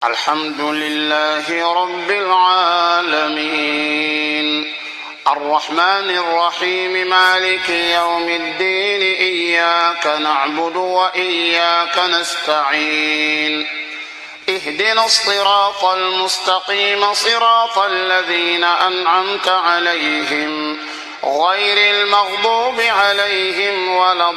الحمد لله رب العالمين الرحمن الرحيم مالك يوم الدين إياك نعبد وإياك نستعين اهدنا الصراط المستقيم صراط الذين أنعمت عليهم غير المغضوب عليهم ولا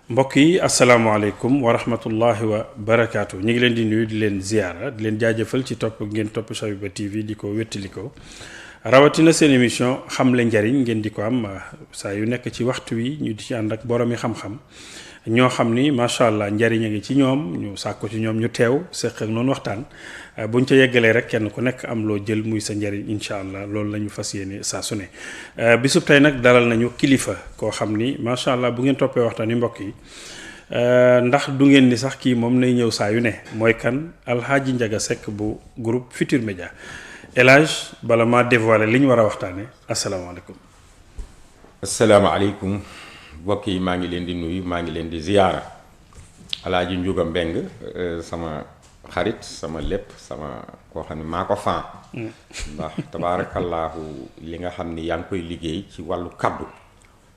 mbokk yi asalaamaaleykum wa rahmatullahi wa barakaatu ñu ngi leen di nuyu di leen ziyaara di leen jaajëfal ci topp ngeen topp Shabiba TV di ko wéttali ko rawatina seen émission xamle njariñ ngeen di ko am saa yu nekk ci waxtu wi ñu di ci ànd ak boroomi xam-xam ñoo xam ni macha allah njariñ a ngi ci ñoom ñu sàkku ci ñoom ñu teew seq ak noonu waxtaan buñ ca yeggalee rek kenn ku nekk am loo jël muy sa njariñ incha allah loolu la ñu fas yéene saa su ne bisub tey nag dalal nañu kilifa koo xam ni macha allah bu ngeen toppee waxtaan yi mbokk yi ndax du ngeen ni sax kii moom nay ñëw saa yu ne mooy kan Alxaaji Njaga Sekk bu groupe Futurs Médias El Hadj bala maa dévoiler li ñu war a waxtaane asalaamaaleykum. asalaamaaleykum mbokk yi maa ngi leen di nuyu maa ngi leen di ziyaara Alaaji Njuga Mbeng sama xarit sama lépp sama koo xam ne maa ko fan ndax tabaarakallaahu li nga xam ni yaa ngi koy liggéey ci wàllu kaddu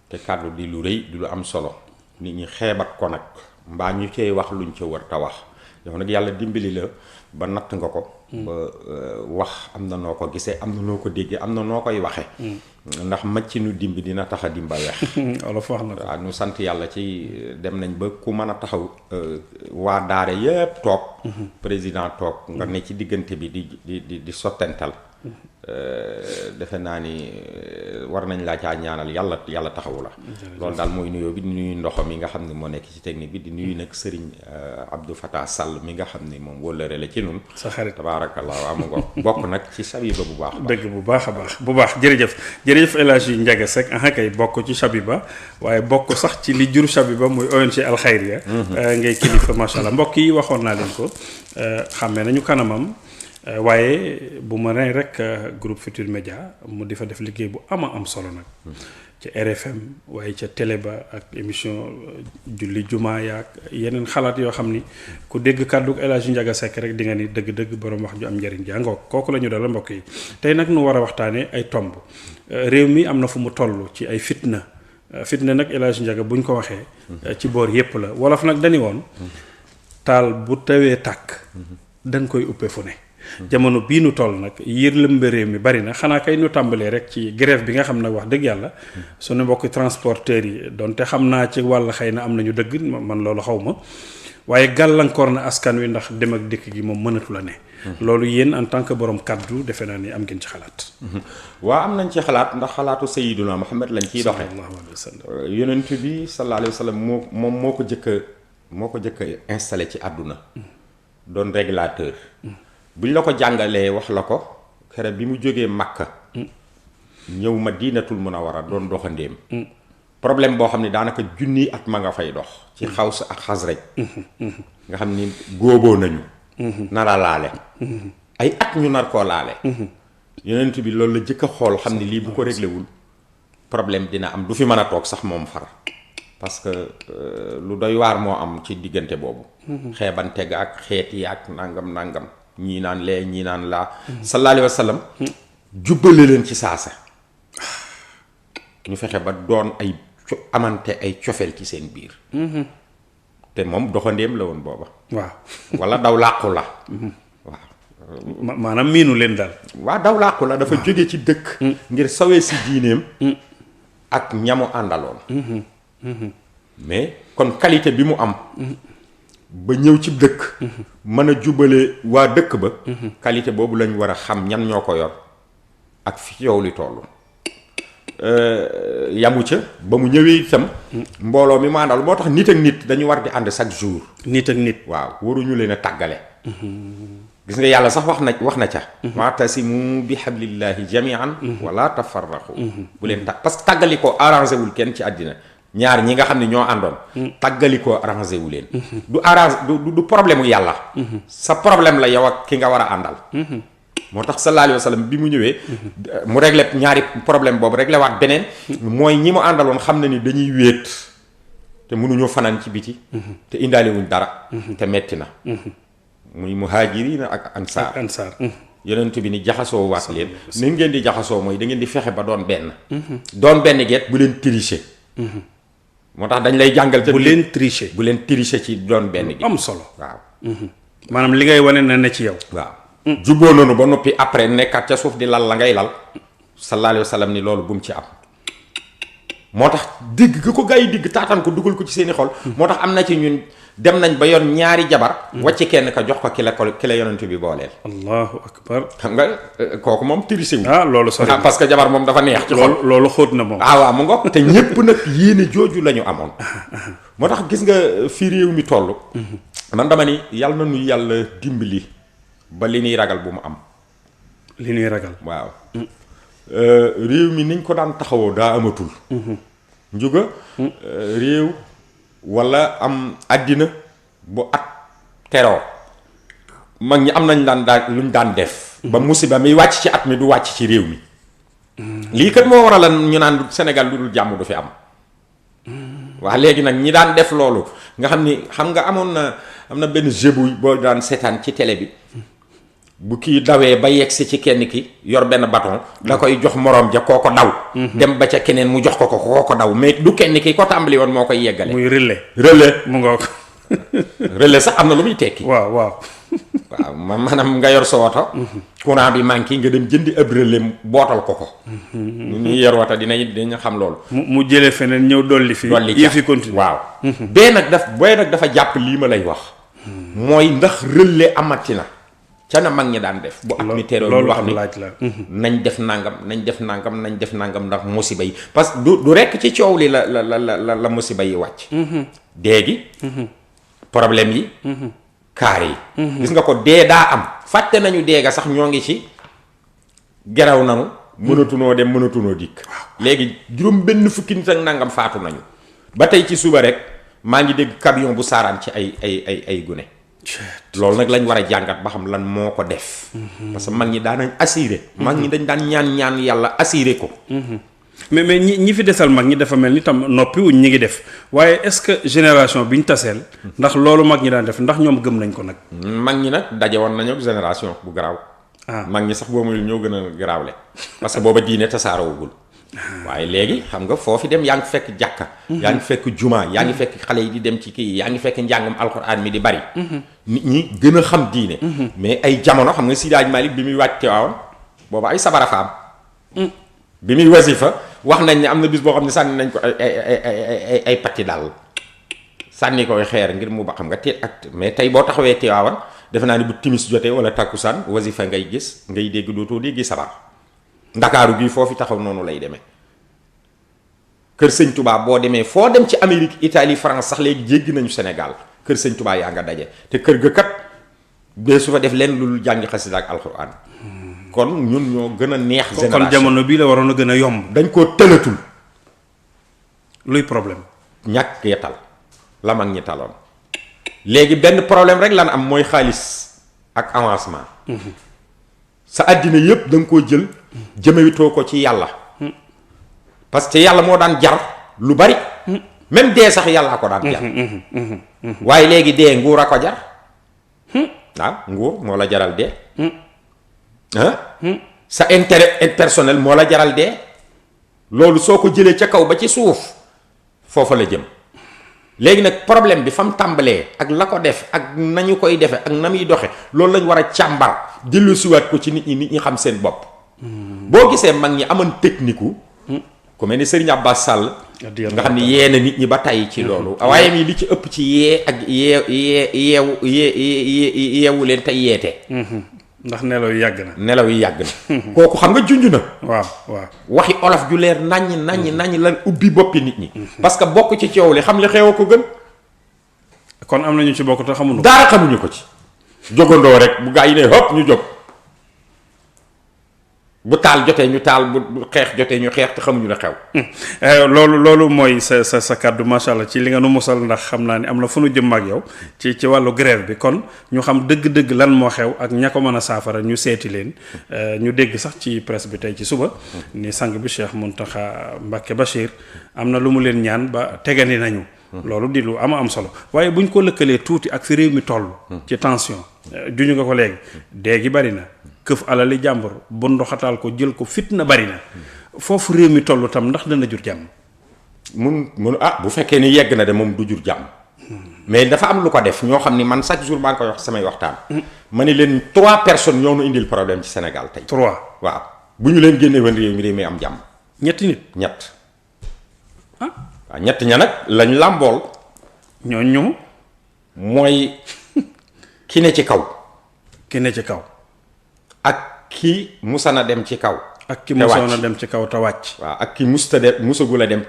te kaddu di lu rëy di lu am solo nit ñi xeebat ko nag mbaa ñu cey wax luñ ca war ta wax yow nag yàlla dimbali la ba natt nga ko ba wax am na noo ko gisee am na noo ko déggee am na noo koy waxe ndax macc nu dimbi dina tax a dimba weex olof wax na ko waaw nu sant yàlla ci dem nañ ba ku mën a taxaw waa daare yépp toog président toog nga ne ci diggante bi di sottental defe naa ni war nañ laa caa ñaanal yàlla taxawu la loolu daal mooy nuyoo bi di nuyu ndoxo mi nga xam ne moo nekk ci technique bi di nuyu nag Serigne Abdou Fatah Sall mi nga xam ne moom wóllëre la ci nun sa xarit tabaarakallaa amu bokk nag ci Shabiba bu baax dëgg bu baax a baax bu baax jërëjëf El Hadji Njaga Sekk kay bokk ci Shabiba waaye bokk sax ci li jur Shabiba muy ONG Al Khayriya ngay kilifa macha allah mbokk yi waxoon naa leen ko xàmmee nañu kanamam waaye bu ma nee rek groupe Futurs Médias mu di fa def liggéey bu am solo nag ca RFM waaye ca télé ba ak émission julli jumaa yaak yeneen xalaat yoo xam ni ku dégg kàddu El Hadji Njaga Sekk rek di nga ni dëgg-dëgg borom wax ju am njëriñ jàngoo kooku la ñu dala mbokk yi tey nag nu war a waxtaanee ay tomb réew mi am na fu mu toll ci ay fitna nag El Hadji Njaga buñ ko waxee ci boor yépp la wolof nag dañu woon taal bu tawee tàkk dañ koy uppee fu ne jamono bii nu toll nag yër lëmba réew mi bari na xanaa kay nu tàmbalee rek ci grève bi nga xam nag wax dëgg yàlla suñu mbokki transporteurs yi donte xam naa ci wàll xëy na am nañu dëgg man loolu xaw ma waaye gàllankoor na askan wi ndax dem ak dikk gi moom mënatu la ne loolu yéen en tant que borom kaddu defe naa ni am ngeen ci xalaat waa am nañ ci xalaat ndax xalaatu Sayyiduna Muhammad lañ ciy doxee sallallahu alayhi wa sallam yonent bi sallallahu alayhi wa sallam moom moo ko jëkk a installé ci àdduna doon régulateur buñ la ko jàngalee wax la ko xere bi mu jógee Makka ñëw Madinatul Munawwara doon doxandéem problème boo xam ne daanaka junni at ma nga fay dox ci Xaws ak Xasraj nga xam ni góoboo nañu nar a laale ay at ñu nar koo laale yonent bi loolu la jëkk a xool xam ne lii bu ko réglé wul problème dina am du fi mën a toog sax moom far parce que lu doy waar moo am ci diggante boobu xeebante ga ak xeet yi ak nangam ñii naan lee ñii naan laa sallallahu alayhi wa sallam jubbale leen ci saasa ñu fexe ba doon amante ay cofeel ci seen biir te moom doxandéem la woon booba waaw wala daw làqu la waaw maanaam miinu leen daal waa daw làqu la dafa jóge ci dëkk ngir sawee si diineem ak ñamu àndaloon mais kon qualité bi mu am ba ñëw ci dëkk mën a jubale waa dëkk ba qualité boobu lañ war a xam ñan ñoo ko yor ak fi yow li toll yamu ca ba mu ñëwee itam mbooloo mi mu àndal moo tax nit ak nit dañu war di ànd chaque jour nit ak nit waaw waruñu leen a tàggale gis nga yàlla sax wax na ca wa'tasimu bi hablillahi jami'an wala tafarraqu bu leen parce que tàggali ko arrangé wul kenn ci àddina ñaar ñi nga xam ne ñoo àndoon tàggali ko arrangé wu leen du problème u yàlla sa problème la yow ak ki nga war a àndal moo tax sallallahu alayhi wa sallam bi mu ñëwee mu réglé ñaari problème boobu réglé waat beneen mooy ñi mu àndaloon xam na ni dañuy wéet te mënuñoo fanaan ci biti te indaale wuñ dara te metti na muy muhaajiriina ak ansaar yonent bi ni jaxasoo waat leen ni ngeen di jaxasoo mooy da ngeen di fexe ba doon benn doon benn geet bu leen tricher moo tax dañ lay jàngal bu leen tricher ci doon benn gi am solo waaw maanaam li ngay wane na ne ci yow waaw jubboo noonu ba noppi après nekkaat ca suuf di lal la ngay lal sallallahu alayhi wa sallam ni loolu bu mu ci am moo tax digg ga ko gaa yi digg taataan ko dugal ko ci seeni xol moo tax am na ci ñun dem nañ ba yoon ñaari jabar wàcc kenn ka jox ko ki la yonent bi booleel allahu akbar xam nga kooku moom triché wu loolu sori parce que jabar moom dafa neex ci xol loolu xóot na moom waaw mu ngoog te ñépp nag yéene jooju la ñu amoon moo tax gis nga fi réew mi toll man dama ni yàlla na nu yàlla dimbali ba li ñuy ragal bu mu am li ñuy ragal waaw réew mi niñ ko daan taxawoo daa amatul njuga réew wala am àddina bu at teroo mag ñi am nañ daan luñ daan def ba musiba mi wàcc ci at mi du wàcc ci réew mi lii kat moo waral ñu naan Sénégal lu dul jàmm du fi am waa léegi nag ñi daan def loolu nga xam nga am na benn jeu boo daan seetaan ci télé bi bu kii dawee ba yegsi ci kenn ki yor benn bâton da koy jox moroom ja kooko daw dem ba ca keneen mu jox ko kooko daw mais du kenn ki ko tàmbali woon moo koy yeggale muy relais mu nga ko relais sax am na lu muy tekki waaw maanaam nga yor sa woto courant bi manqué nga dem jëndi ab relais bootal ko ñu yor woto dinañ xam loolu mu jëlee feneen ñëw dolli fi yëfi continue waaw bee nag dafa jàpp lii ma lay wax mooy ndax relais amati na ca na mag ñi daan def bu at mi teeroo ñu wax ni nañ def nangam ndax musiba yi parce que du rekk ci coow li la musiba yi wàcc déegi problème yi kaar yi gis nga ko dee daa am fàtte nañu deega sax ñoo ngi ci geraw nanu mënatunoo dem mënatunoo dikk léegi juróom benn fukki nit ak nangam faatu nañu ba tey ci suba rek maa ngi dégg camion bu saaraan ci ay gune loolu nag lañ war a jàngat ba xam lan moo ko def parce que mag ñi daan nañ assuré mag ñi dañ daan ñaan yàlla assuré ko mais ñi fi desal mag ñi dafa mel ni tam noppi wuñ ñi ngi def waaye est-ce que génération bi ñu taseel ndax loolu mag ñi daan def ndax ñoom gëm nañ ko nag mag ñi nag daje woon nañu génération bu garaaw mag ñi sax boo muy ñoo gën a garaawle parce que booba diine tasaaroowugul waaye léegi xam nga foofi dem yaa ngi fekk jàkka yaa ngi fekk juma yaa ngi fekk xale yi di dem ci kii yaa ngi fekk njàngam alxuraan mi di bari nit ñi gën a xam diine mais ay jamono xam nga Seydi Hadji Malick bi muy wàcc Tiwaawan booba ay sabara fa am bi muy wasifa wax nañ ne am na bis boo xam ne sànni nañ ko ay patti daal sànni koy xeer ngir mu ba xam nga te ak mais tey boo taxawee Tiwaawan defe naa ni bu timis jotee wala takkusaan wasifa ngay gis ngay dégg dootoo dégg sabar ndakaaru gi foofu taxaw noonu lay demee kër sëñ Touba boo demee foo dem ci Amérique Italie France sax léegi jéggi nañu Sénégal kër sëñ Touba yaa nga daje te kër ga kat bee su fa def leen lu jàngi xasida ak alxuraan kon ñun ñoo gën a neex génération kon jamono bii la waroon a gën a yomb dañ koo tëlatul luy problème ñàkk yetal la mag ñi taloon léegi benn problème rek lan am mooy xaalis ak avancement sa àddina yépp da nga koo jël jëmewitoo ko ci yàlla parce que yàlla moo daan jar lu bari même dee sax yàllaa ko daan jar waaye léegi dee nguur a ko jar waaw nguur moo la jaral dee sa intérêt personnel moo la jaral dee loolu soo ko jëlee ca kaw ba ci suuf foofa la jëm léegi nag problème bi fa mu tàmbalee ak la ko def ak nañu koy defe ak na muy doxe loolu lañ war a càmbar dellu siwaat ko ci nit ñi xam seen bopp boo gisee mag ñi amoon technique ku mel ni Serigne Abbas Sall nga xam ne yee na nit ñi ba tey ci loolu waaye mi li ci ëpp ci yee ak yeewu leen tey yeete ndax nelaw yi yàgg na kooku xam nga junj na waaw waxi olof ju leer naññ lan ubbi boppi nit ñi parce que bokk ci coow li xam li xew ko gën kon am nañu ci bokk te xamuñu dara xamuñu ko ci jógandoo rek bu gaa yi ne hop ñu jóg bu taal jotee ñu taal bu xeex jotee ñu xeex te xamuñu la xew. loolu mooy sa kàddu macha allah ci li nga nu musal, ndax xam naa ni am na fu nu jëm ak yow ci wàllu grève bi, kon ñu xam dëgg-dëgg lan moo xew ak ña ko mën a saafara ñu seeti leen. ñu dégg sax ci presse bi tey ci suba ni sang bi Cheikh Mountakha Mbacké Bachir am na lu mu leen ñaan ba tegani nañu. loolu di lu am solo waaye buñ ko lëkkalee tuuti ak fi réew mi toll. ci tension juñu nga ko léegi dee gi bari na. këf alali jàmbur bu ndoxataal ko jël ko fitna bari na foofu réew mi toll tam ndax dana jur jàmm. mun bu fekkee ni yegg na de moom du jur jàmm. mais dafa am lu ko def ñoo xam ni man chaque jour maa ngi koy wax samay waxtaan. ma ne leen 3 personnes ñoo nu indil problème ci Sénégal tey. 3 waaw bu ñu leen génnee woon réew mi am jàmm. ñetti nit ñett. waaw ñett ña nag lañ làmbool. ñooñu mooy ki ne ci kaw. ki ne ci kaw. ak ki musana dem ci kaw. ak ki musana dem ci kaw te wàcc. waaw ak ki musagul a dem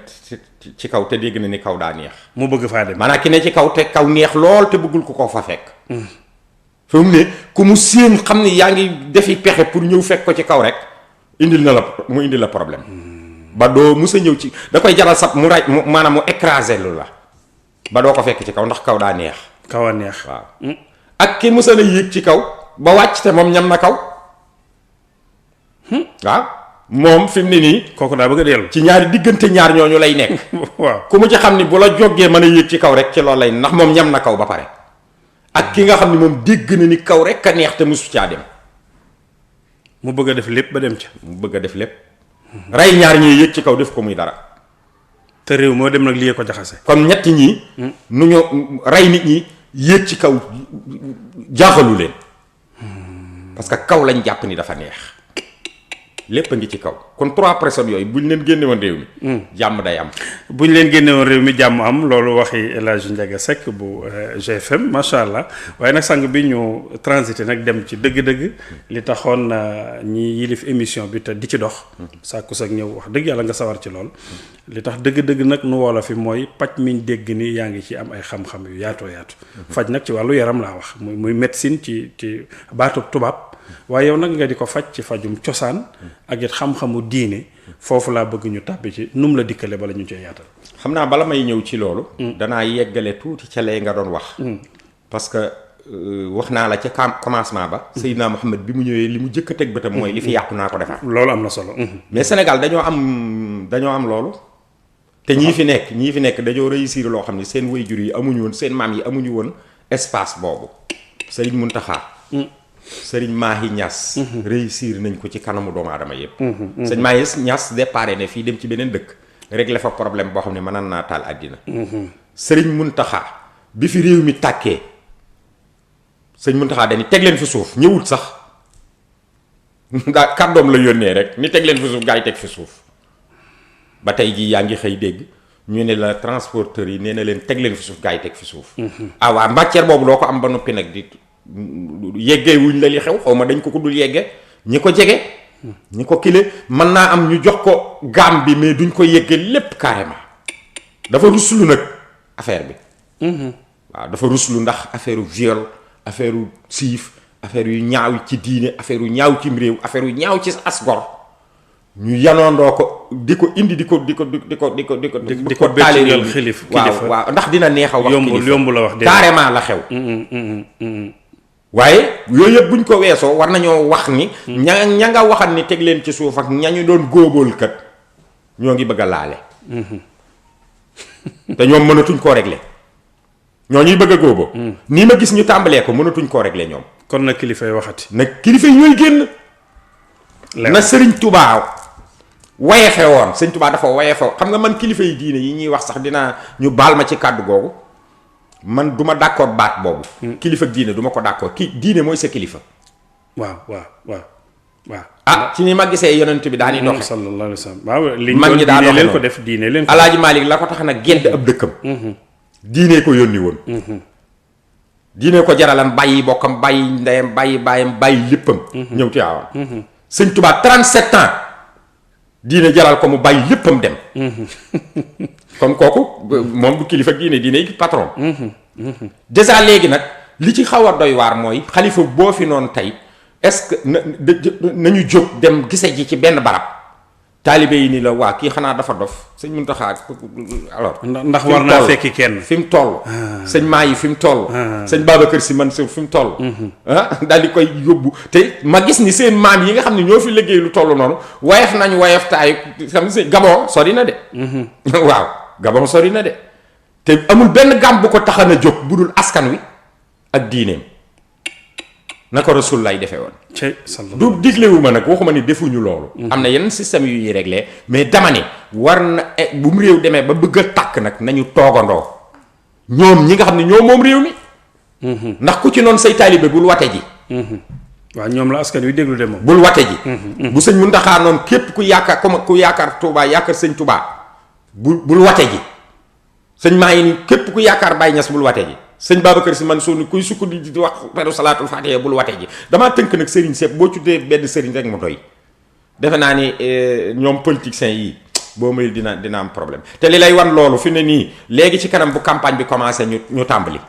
ci kaw te dégg na ni kaw daa neex. mu bëgg faa dem maanaam ki ne ci kaw te kaw neex lool te bëggul ko fa fekk. fi mu ne ku mu séen xam ni yaa ngi defi pexe pour ñëw fekk ko ci kaw rek indil la problème. ba doo musa ñëw ci da koy jaral sab mu maanaam mu écraser lu la ba doo ko fekk ci kaw ndax kaw daa neex. kaw a neex waaw. ak ki musana yéeg ci kaw ba wàcc te moom ñam na kaw. waaw moom fi mu ne nii. kooku daa bëgg a dellu ci ñaari diggante ñaar ñooñu lay nekk. waaw ku mu ci xam ni bu la jógee mën a yéeg ci kaw rek ci loolu lay ndax moom ñam na kaw ba pare. ak ki nga xam ni moom dégg na ni kaw rek a neex te musu caa dem. mu bëgg a def lépp ba dem ca. mu bëgg a def lépp. rey ñaar ñuy yéeg ci kaw def ko muy dara. te réew moo dem nag lii ko jaxase. kon ñetti ñi. nu ñu rey nit ñi yéeg ci kaw jaaxalu leen. parce que kaw lañ jàpp ni dafa neex. lépp a ngi ci kaw kon 3 personnes yooyu buñ leen génne woon réew mi. jàmm day am. buñ leen génne woon réew mi jàmm am loolu waxi El Hadj Ndiaga Seck bu GFM macha allah waaye nag sang bi ñu transité nag dem ci dëgg-dëgg li taxoon ñi yilif émission bi te di ci dox. sàkku sag ñëw wax dëgg yàlla nga sawar ci lool. li tax dëgg-dëgg nag nu woola fi mooy paj miñ dégg ni yaa ngi ci am ay xam-xam yu yaatoo yaatu. faj nag ci wàllu yaram laa wax muy médecine ci baatub tubaab. waaye yow nag nga di ko faj ci fajum cosaan ak it xam-xamu diine foofu laa bëgg ñu tàbbi ci num la dikkale bala ñu cee yaatal. xam naa bala may ñëw ci loolu. danaa yeggale tuuti ca lee nga doon wax. parce que wax naa la ca commencement ba. Seydina Mohamed bi mu ñëwee li mu jëkk a teg bëtam mooy li fi yàqu naa ko defar. loolu am na solo. mais Sénégal dañoo am loolu. te ñii fi nekk dañoo réussir loo xam ne seen waajur yi amuñu woon seen maam yi amuñu woon espace boobu. Serigne Mountakha. Sëriñ Mahi Niass. réussir nañ ko ci kanamu doomu aadama yépp. sëñ Mahi Niass déparé ne fii dem ci beneen dëkk régler fa problème boo xam ne mënaan naa taal àddina. Sëriñ Mountakha bi fi réew mi tàkkee sëñ Mountakha dañuy teg leen fi suuf ñëwut sax daa kàddoom la yónnee rek ni teg leen fi suuf gaa yi teg fi suuf ba tey jii yaa ngi xëy dégg ñu ne la transporteurs yi nee na leen teg leen fi suuf gaa yi teg fi suuf. waa matière boobu doo ko am ba noppi nag di. yeggee wuñ la li xew xaw ma dañ ko dul yeggee ñi ko jege ñi ko kile mën naa am ñu jox ko gaam bi mais duñ ko yeggee lépp carrément dafa ruslu nag affaire bi waaw dafa ruslu ndax affaire u viol affaire u siif affaire yu ñaaw ci diine affaire yu ñaaw ci réew affaire yu ñaaw ci asgor ñu yanoondoo ko di ko indi di ko taale xilif waaw ndax dina neex a wax yomb la wax carrément la xew waaye yooyu yëpp buñ ko weesoo war nañoo wax ni ña nga waxal ni teg leen ci suuf ak ñañu doon góobool kat ñoo ngi bëgg a laale te ñoom mënatuñ koo régler ñoo ñuy bëgg a góoboo nii ma gis ñu tàmbalee ko mënatuñ koo régler ñoom kon nag kilifay waxati nag kilifa yi ñooy génn na Sëriñ Tubaa wayefe woon Sëriñ Tubaa dafa wayefe xam nga man kilifa yi diine yi ñuy wax sax dinaa ñu baal ma ci kàddu googu man duma d'accord baat boobu. kilifa diine duma ko d'accord diine mooy sa kilifa. waaw. ci ni ma gisee yonent bi daani doxe sallallahu alayhi wasallam waaw li mag ñi daa doxe leen ko def diine leen ko. Alaaji Malik la ko tax nag gént ab dëkkam. diine ko yónni woon. diine ko jaralan bàyyi bokkam bàyyi ndeyam bàyyi baayam bàyyi léppam. ñëw Tiwaawan. Sëñ Tuubaa 37 ans diine jaral ko mu bàyyi léppam dem. kon kooku moom du kilifa diine yi patron. déjà léegi nag li ci xaw a doy waar mooy xalifa boo fi noonu tey est-ce que nañu jóg dem gise ji ci benn barab taalibe yi ni la waa kii xanaa dafa dof sëñ Muntaxa alors ndax war naa fekki kenn fi mu toll sëñ maa yi fi mu toll sëñ Babacar Si Mansour fi mu toll daal di koy yóbbu te ma gis ni seen maam yi nga xam ne ñoo fi liggéey lu toll noonu wayef nañ wayef taay xam ne Gabon sori na de waaw Gabon sori na de te amul benn gàm bu ko taxan a jóg bu dul askan wi ak diineem naka rasul lay defee woon du diglewu ma nag waxuma ni defuñu loolu am na yeneen système yu ñuy réglé mais dama ne war na bu mu réew demee ba bëgg a tàkk nag nañu toogandoo ñoom ñi nga xam ne ñoo moom réew mi ndax ku ci noonu say taalibe bul wate ji waaw ñoom la askan wi déglu de moom bul wate ji bu sëñ Muntaxa noonu képp ku yaakaar comme ku yaakaar Touba yaakaar sëñ Touba bul wate ji sëñ maa yi ni képp ku yaakaar Baye Niass bul wate ji sëñ Babacar Si Mansour ni kuy sukk di wax peru salaatul faatiha bul wate ji damaa tënk nag sëriñ sepp boo tuddee benn sëriñ rek mu doy defe naa ni ñoom politiciens yi boo mayul dina am problème te li lay wan loolu fi ne nii léegi ci kanam bu campagne bi commencé ñu tàmbali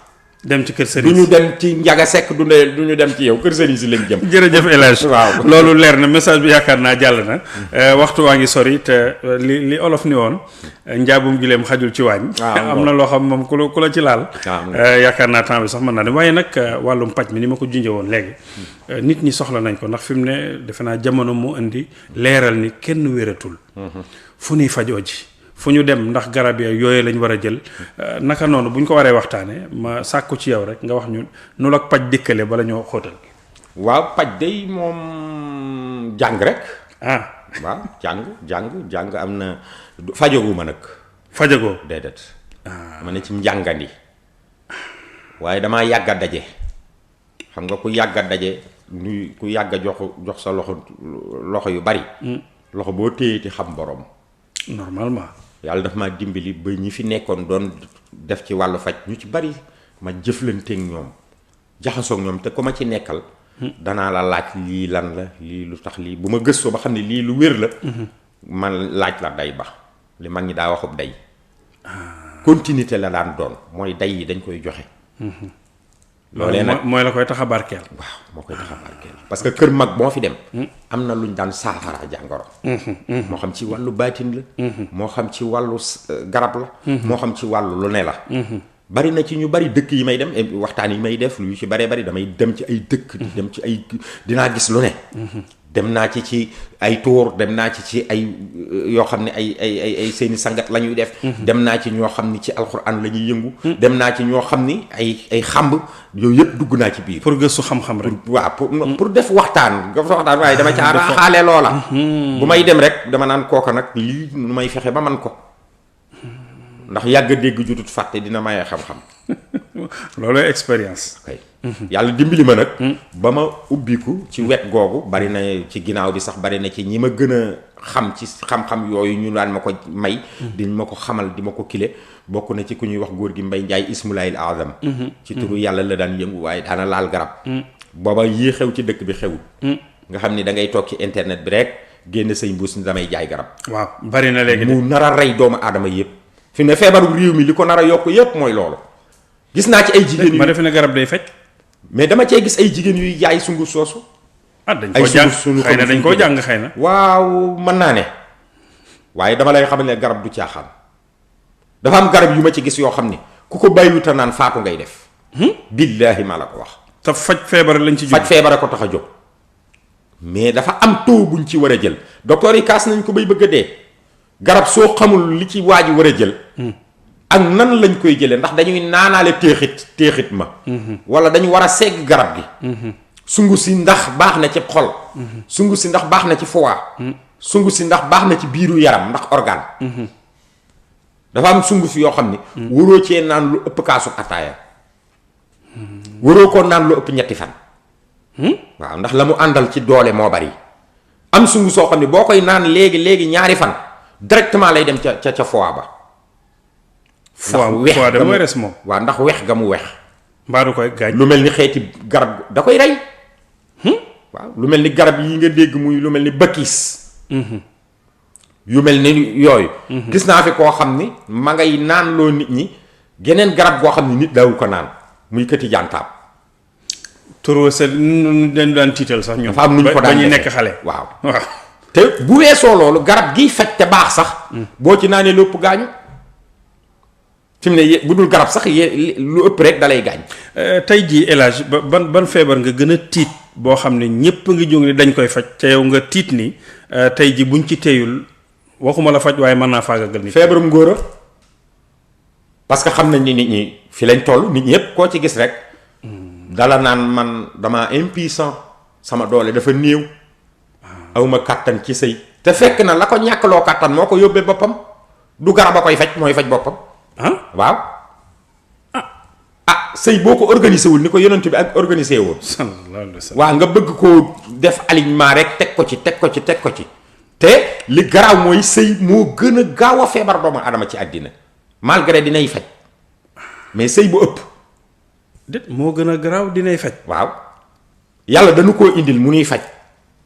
dem ci kër sëriñ du ñu dem ci Njaga Sekk du ñu dem ci yow kër sëriñ si lañ jëm. jërëjëf El Hadj waaw loolu leer na message bi yaakaar naa jàll na waxtu waa ngi sori te li olof ni woon njaabum gileem xajul ci waañ. am na loo xam moom ku la ci laal. yaakaar naa temps bi sax mën naa dem waaye nag wàllum paj mi ni ma ko junjee woon léegi nit ñi soxla nañ ko ndax fi mu ne defe naa jamono mu indi leeral ni kenn wératul. fu ñuy fajoo ji. fu ñu dem ndax garab yooyu lañ war a jël naka noonu bu ñu ko waree waxtaanee ma sàkku ci yow rek nga wax ñu nu la paj dikkale bala ñoo xóotal. waaw paj day moom jàng rek. waaw jàng am na fajaguma nag. fajagoo déedéet. ma ne ci njàngandi waaye damaa yàgg a daje xam nga ku yàgg a daje ku yàgg a jox sa loxo yu bari. loxo boo téyeeti xam borom. normalement. yàlla daf maa dimbali ba ñi fi nekkoon doon def ci wàllu faj ñu ci bari ma jëflanteeg ñoom jaxasoog ñoom te ku ma ci nekkal. danaa la laaj lii lan la lii lu tax lii bu ma gëstoo ba xam ne lii lu wér la. man laaj la day ba li mag ñi daa waxub day. continuité la daan doon mooy day yi dañ koy joxe. loolee nag mooy la koy tax a barkeel. waaw moo koy tax a barkeel parce que kër mag boo fi dem. am na lu ñu daan saafara jàngoro. moo xam ci wàllu baatin la. moo xam ci wàllu garab la. moo xam ci wàllu lu ne la. bari na ci ñu bari dëkk yi may dem waxtaan yi may def lu ci baree bari damay dem ci ay dëkk. di dem ci ay dinaa gis lu ne. dem naa ci ay tuur dem naa ci ay yoo xam ne ay seeni sangat la ñuy def. dem naa ci ñoo xam ni ci alxuraan la ñuy yëngu. dem naa ci ñoo xam ni ay xamb yooyu yëpp dugg naa ci biir. pour gëstu xam-xam rek. waaw pour def waxtaan waaye dama caa raaxaale loola. bu may dem rek dama naan kooka nag lii nu may fexe ba man ko. ndax yàgg a dégg jutut fàtte dina maye xam-xam. loolu expérience. ok yàlla dimbali ma nag. ba ma ubbiku ci wet googu bari na ci ginnaaw bi sax bari na ci ñi ma gën a xam ci xam-xam yooyu ñu daan ma ko may. diñ ma ko xamal di ma ko kile bokk na ci ku ñuy wax góor gi Mbay Njaay Ismulaayil Azam. ci turu yàlla la daan yëngu waaye daana laal garab. booba yii xew ci dëkk bi xewul. nga xam ni da ngay toog ci internet bi rek génn say mbuus ni damay jaay garab. waaw bari na léegi mu nar a rey doomu aadama yëpp. fi ne feebaru réew mi li ko nar a yokk yëpp mooy loolu. gis naa ci ay jigéen yu ma defe ne garab day faj. mais dama cee gis ay jigéen yuy jaay sunguf soosu. dañ koo jàng xëy na dañ koo jàng xëy na. waaw mën naa ne waaye dama lay xamal ne garab du caaxaan dafa am garab yu ma ci gis yoo xam ni ku ko bàyyiwuta naan faatu ngay def. billaahi maa la ko wax. te faj feebar lañ ci jóg. faj feebar ko tax a jóg mais dafa am taux buñ ci war a jël docteur yi kaas nañ ko bay bëgg a dee. garab soo xamul li ci waa ji war a jël. ak nan lañ koy jëlee ndax dañuy naanaale téexit ma. wala dañu war a segg garab gi. sungu si ndax baax na ci xol. sungu si ndax baax na ci foie. sungu si ndax baax na ci biiru yaram ndax organe. dafa am sungu si yoo xam ni. waroo cee naan lu ëpp kaasu ataaya. waroo koo naan lu ëpp ñetti fan. waaw ndax la mu àndal ci doole moo bari. am sungu soo xam ne boo koy naan léegi ñaari fan. directement lay dem ca foie ba. foie da mooy res moom. waaw ndax wex ga mu wex. mbaa du koy gaañ. lu mel ni xeeti garab da koy rey. waaw lu mel ni garab yi nga dégg muy lu mel ni bakkiis. yu mel ni yooyu. gis naa fi koo xam ni ma ngay naan loo nit ñi geneen garab goo xam ni nit daawu ko naan muy këti jantaab. turoo sa dañ daan tiital sax ñun. dafa am nuñ ko daan ba ñu nekk xale. waaw waaw. te bu weesoo loolu garab giy faj te baax sax. boo ci naanee lépp gaañu. fi mu ne bu dul garab sax lu ëpp rek dalay gaañ. tey jii El Hadj ban feebar nga gën a tiit boo xam ne ñëpp ngi jóg ni dañ koy faj te yow nga tiit ni tey jii buñ ci teeyul waxuma la faj waaye mën naa faagagal nit. feebarum ngóora parce que xam nañ ni nit ñi fi lañ toll nit ñi yëpp koo ci gis rek. dala naan man dama impuissant sama doole dafa néew. awma kàttan ci sëy te fekk na la ko ñàkkloo kàttan moo ko yóbbee boppam du garab a koy faj mooy faj boppam. waaw sëy boo ko organisé wul ni ko yonent bi ak organisé woon. sallallahu alayhi wa sallam. waaw nga bëgg koo def alignement rek teg ko ci te li garaaw mooy sëy moo gën a gaaw a feebar doomu adama ci àddina malgré dinay faj mais sëy bu ëpp. déet moo gën a garaaw dinay faj. waaw yàlla dañu koo indil mu nuy faj.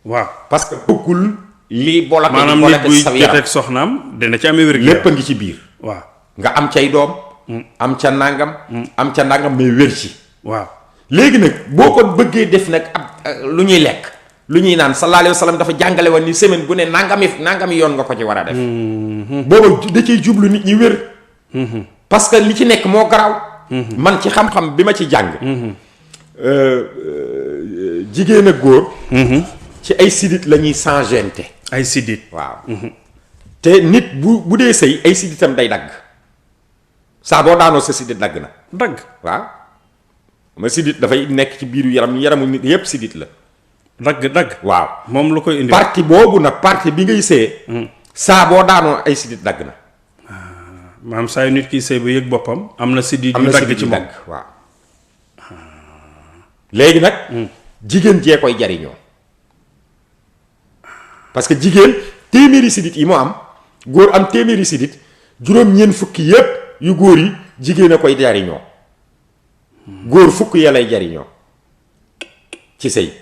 waaw parce que bëggul lii bolate maanaam nit buy joteeg soxnaam dina ci amee wér. lépp a ngi ci biir. waaw nga am cay doom. am ca nangam. am ca nangam mais wér ci. waaw léegi nag boo ko bëggee def nag ab lu ñuy lekk lu ñuy naan sallallahu alayhi wa sallam dafa jàngale woon ni semaine bu ne nangami yoon nga ko ci war a def. booba da ciy jublu nit ñi wér. parce que li ci nekk moo garaaw. man ci xam-xam bi ma ci jàng. jigéen ak góor. ci ay sidit la ñuy changente. ay sidit waaw. te nit bu dee sëy ay siditam day dagg saa boo daanoo sa sidit dagg na. dagg waaw ma sidit dafay nekk ci biiru yaramu nit yépp sidit la. dagg. waaw moom lu koy indi. partie boobu nag partie bi ngay sëyee. saa boo daanoo ay sidit dagg na. maanaam saa yu nit ki sëy ba yëg boppam am na sidit yu dagg ci moom. waaw léegi nag. jigéen jee koy jariñoo parce que jigéen téeméeri sidit yi mu am góor am téeméeri sidit juróom-ñeent fukki yépp yu góor yi jigéen a koy jariñoo góor fukk ya lay jariñoo ci sëy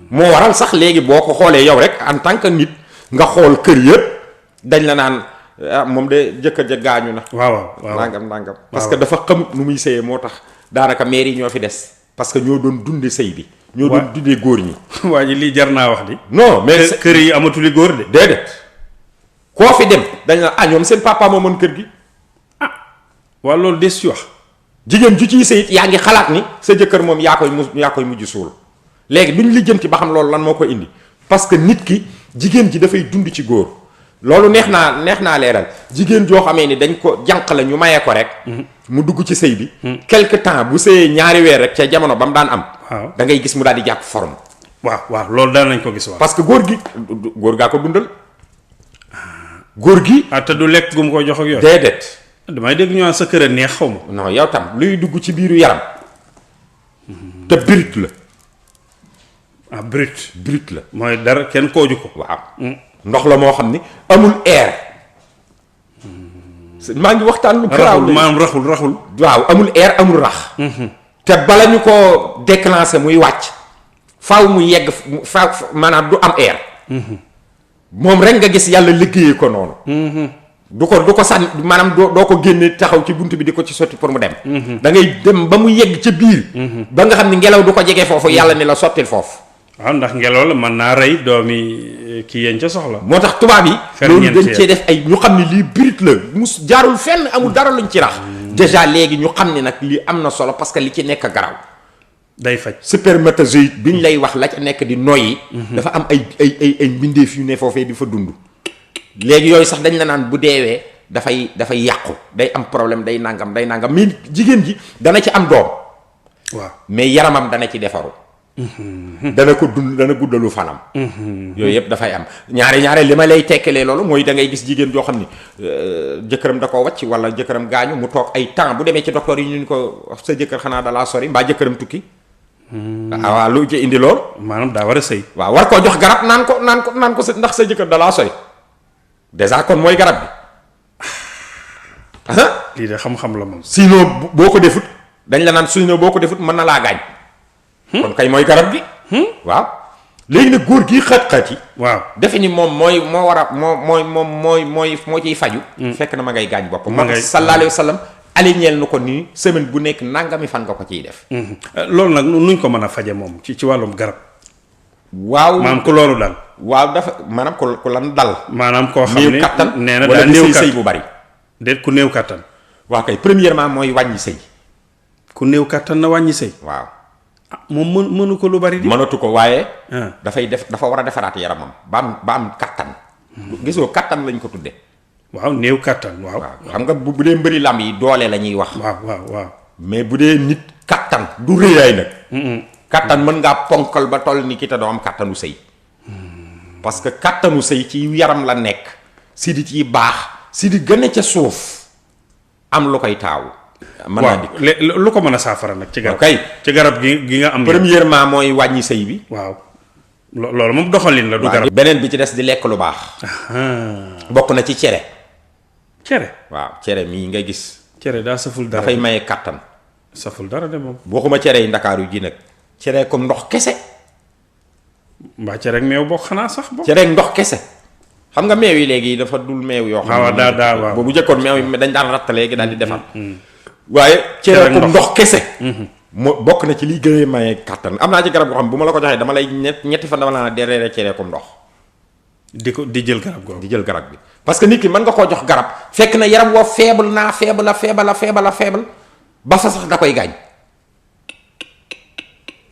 moo waral sax léegi boo ko xoolee yow rek en tant que nit nga xool kër yépp dañ la naan moom de jëkkër ja gaañu na. waaw nangam parce que dafa xamut nu muy sëyee moo tax daanaka maire yi ñoo fi des parce que ñoo doon dunde sëy bi. ñoo doon dundee góor ñi. waa ji lii jar naa wax di. non mais kër yi amatuli góor de. déedéet koo fi dem dañ la ñoom seen papa moo mën kër gi. waa loolu des ci wax. jigéen ju ciy sëyit yaa ngi xalaat ni sa jëkkër moom yaa koy mujj suul léegi duñ lijjanti ba xam loolu lan moo ko indi parce que nit ki jigéen ji dafay dund ci góor loolu neex naa leeral jigéen joo xamee ni dañ ko jànq la ñu mayee ko rek. mu dugg ci sëy bi. quelque temps bu sëyee ñaari weer rek ca jamono ba mu daan am. waaw da ngay gis mu daal di jàpp forme. waaw loolu daan nañ ko gis waaw. parce que góor gaa ko dundal. góor gi. te du lekk gu mu ko jox ak yooyu. déedéet. damay dégg ñu naan sa kër a neex xaw ma. non yow tam luy dugg ci biiru yaram. te brut la. brut la. mooy dara kenn kooju ko. waaw. ndox la moo xam ni amul air. maa ngi waxtaan lu garaaw maanaam raxul. waaw amul air amul rax. te bala ñu ko déclencher muy wàcc. faaw mu yegg faaw maanaam du am air. moom rek nga gis yàlla liggéeyee ko noonu. du ko sànni maanaam doo ko génne taxaw ci bunt bi di ko ci sotti pour mu dem. da ngay dem ba mu yegg ca biir. ba nga xam ni ngelaw du ko jege foofu yàlla ni la sottil foofu. waaw ndax ngelaw la mën naa rey doomi kii yéen ca soxla. moo tax tubaab yi. loolu dañ cee def ay ñu xam ne lii brut la mu jaarul fenn amul dara luñ ci rax. déjà léegi ñu xam ne nag lii am na solo parce que li ci nekk garaaw. day faj spermatozoïde bi ñu lay wax la ca nekk di noyyi. dafa am ay mbindeef yu ne foofee di fa dund. léegi yooyu sax dañ la naan bu deewee dafay yàqu day am problème day nangam mais jigéen ji dana ci am doom. waaw mais yaramam dana ci defaru. dana guddalu fanam. yooyu yëpp dafay am ñaare li ma lay tekkalee loolu mooy da ngay gis jigéen joo xam ni jëkkëram da koo wàcc wala jëkkëram gaañu mu toog ay temps bu demee ci docteur yi ñu ko sa jëkkër xanaa dalaa sori mbaa jëkkëram tukki. waaw lu ci indi lool. maanaam daa war a sëy. waaw war koo jox garab naan ko ndax sa jëkkër dalaa sori déjà kon mooy garab bi. lii de xam-xam la moom. sinon boo ko defut dañ la naan sinon boo ko defut mën na laa gaañ. kon kay mooy garab gi. waaw léegi nag góor gii xat-xat yi. waaw defe ni moom moo ciy faju. fekk na ma ngay gaañ boppam. ma ngay sallallahu alayhi wa sallam aligneel nu ko nii semaine bu nekk nangami fan nga ko ciy def. loolu nag nuñ ko mën a faje moom ci wàllum garab. waaw maanaam ku loolu dal. waaw dafa maanaam ku lan dal. maanaam koo xam néew ne kattan nee na wala daa néew sëy kattan bu bari. déet ku néew kattan. waaw kay premièrement mooy wàññi sëy. ku néew kattan na wàññi sëy. waaw. moom mënu ko lu bari di. mënatu ko waaye. Ah. dafa war a defaraat yaramam ba am kattan. gisoo kattan lañ ko tudde waaw néew kattan waaw. waaw xam nga bu dee mbëri lamb yi doole la ñuy wax. waaw. mais bu dee nit kattan du rëyaay nag. kattan mën ngaa ponkal ba toll ni ki te doo am kattanu sëy. parce que kattanu sëy ci yaram la nekk. sidit yi baax sidit gën a ca suuf am lu koy taawu. mën naa dikk lu ko mën a saafara nag. ci garab kay ci garab gi nga am. premièrement mooy wàññi sëy bi. waaw loolu moom doxalin la du garab. beneen bi ci des di lekk lu baax. bokk na ci cere. cere. waaw cere mii nga gis. cere daa saful dara. dafay maye kattan. saful dara de moom. waxuma cere yi ndakaaru ji nag. cere comme ndox kese. mbaa cere ak meew bokk xanaa sax bokk. cere ak ndox kese. xam nga meew yi léegi dafa dul meew yoo. xam ne daa waaw boobu jëkkoon meew yi dañ daan ratt léegi daal di defar. waaye cere comme ndox kese. moo bokk na ci liy gën a maye kattan am naa ci garab goo xam bu ma la ko joxee dama lay ñetti fan dama la dereere cere comme ndox. di jël garab googu. di jël garab bi parce que nit ki mën nga koo jox garab fekk na yaram woo faible naa faible ba fa sax da koy gaañ.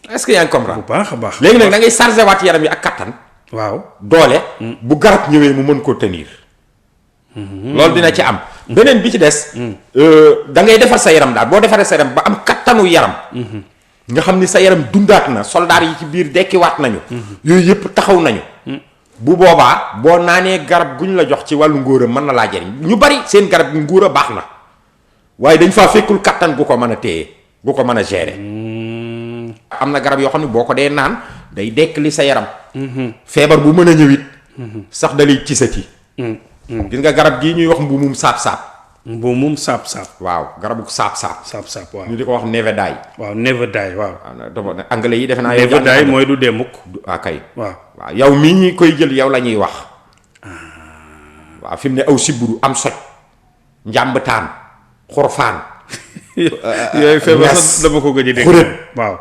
est-ce que yaa ngi comprendre. bu baax a baax. léegi nag da ngay chargé waat yaram yi ak kattan. waaw doole. bu garab ñëwee mu mën koo tenir. loolu dina ci am. beneen bi ci des. da ngay defar sa yaram daal boo defaree sa yaram ba am kattanu yaram. nga xam ni sa yaram dundaat na soldaar yi ci biir dekkiwaat nañu. yooyu yëpp taxaw nañu. bu boobaa boo naanee garab gu ñu la jox ci wàllu ngóora mën na laa jariñ ñu bari seen garab gi ngóora baax na waaye dañ faa fekkul kattan gu ko mën a téye gu ko mën a gérer. am na garab yoo xam ne boo ko dee naan day dekkali sa yaram. feebar bu mën a ñëwit sax da lay cisati. gis nga garab gii ñuy wax mbuumum saab-saab. mbuumum saab-saab. waaw garabu saab-saab. saab-saab waaw ñu di ko wax nevedaay. waaw nevedaay waaw. anglais yi defe naa. nevedaay mooy du dee mukk. kay. waaw yow mii ñi koy jël yow la ñuy wax. waaw fi mu ne aw siburu am soj. njàmbataan xurfaan. yooyu feebar sax dama ko gëj a dégg. xuret waaw.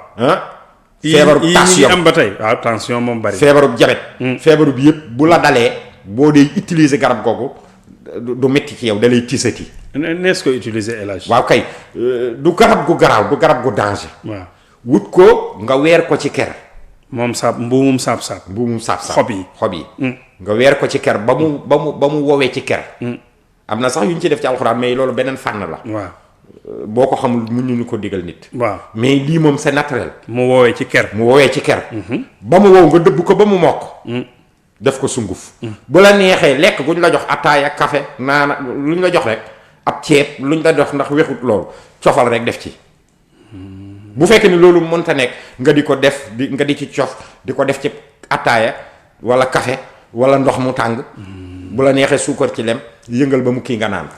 feebaru tension yi am ba tey waaw tension moom bari. feebaru jabet. feebaru bi yëpp bu la dalee. boo dee utiliser garab googu du métti ci yow da lay tisati. nees ko utiliser élage. waaw kay du garab gu garaaw du garab gu danger. waaw wut ko nga weer ko ci ker. moom mbuumum saab-saab. mbuumum saab-saab xob yi. nga weer ko ci ker ba mu woowee ci ker. am na sax yu ñu ci def ci alxuraan mais loolu beneen fànn la. waaw boo ko xamul mun ñu ko digal nit. waaw mais lii moom c'est naturel. mu woowee ci ker. ba mu wow nga dëbb ko ba mu mokk. def ko sunguf. bu la neexee lekk gu ñu la jox ataaya café naana lu ñu la jox rek ab ceeb lu ñu la jox ndax wexut loolu cofal rek def ci. bu fekkee ni loolu mënta nekk nga di ko def nga di ci cof di ko def ci ataaya wala café wala ndox mu tàng. bu la neexee suukar ci lem yëngal ba mu kii nga naan.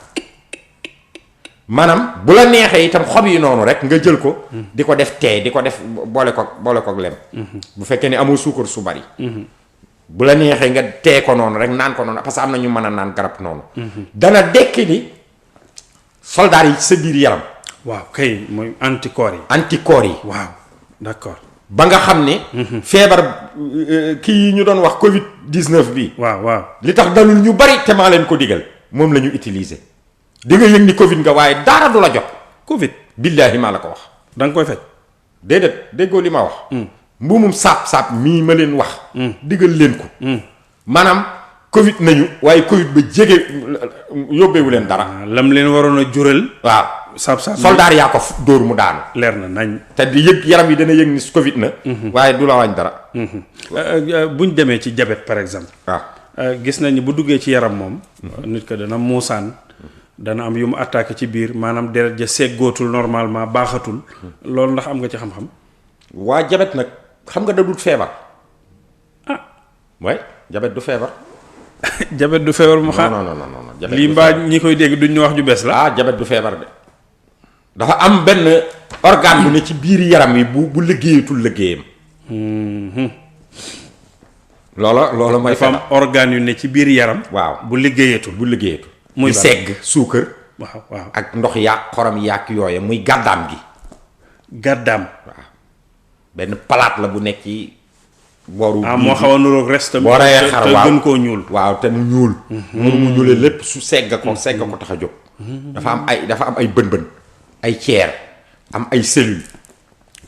maanaam bu la neexee itam xob yi noonu rek nga jël ko. di ko def tee di ko def boole ko lem. bu fekkee ni amoo suukar su bari. bu la neexee nga tee ko noonu rek naan ko noonu parce que am na ñu mën a naan garab noonu. dana dekki ni soldaar yi sa biir yaram. waaw kay mooy anticorps yi. anticorps yi. waaw d'accord. ba nga xam ne. feebar kii yi ñu doon wax Covid 19 bi. waaw li tax dalul ñu bari te maa leen ko digal moom la ñu utiliser. di nga yëg ni Covid nga waaye dara du la jot. Covid. billaahi maa la ko wax. da nga koy faj. déedéet déggoo li ma wax. mbuumum saab-saab mii ma leen wax. digal leen ko. maanaam Covid nañu waaye Covid ba jege yóbbeewu leen dara. lam leen waroon a jural. waaw saab-saab soldaar yaa ko dóor mu daanu. leer na nañ. te di yëg yaram yi dana yëg ni Covid na. waaye du la wàññi dara. buñ demee ci diabète par exemple. waaw gis nañu bu duggee ci yaram moom. nit ko dana muusaan. dana am yu mu attaqué ci biir maanaam deret ja seggootul normalement baaxatul. loolu ndax am nga ci xam-xam. waa diabète nag xam nga da dul feebar. waaye diabète du feebar. diabète du feebar mu xam. non. lii mbaa ñi koy dégg duñ ñu wax ju bees la. diabète du feebar de. dafa am benn organe bu ne ci biir yaram yi bu liggéeyatul liggéeyam. loola mooy dafa am organe yu ne ci biir yaram. waaw bu liggéeyatul. muy segg suukar waaw waaw ak ndox yaag xorom yaag yooya muy gàddaam gi. gàddaam. waaw benn palaat la bu nekk ci booru. moo xaw a nuroog restam. boo reyee xar waaw te gën koo ñuul. waaw te mu ñuul. noonu mu ñuulee lépp su segg ko tax a jóg. dafa am ay bën-bën ay ceer am ay cellules.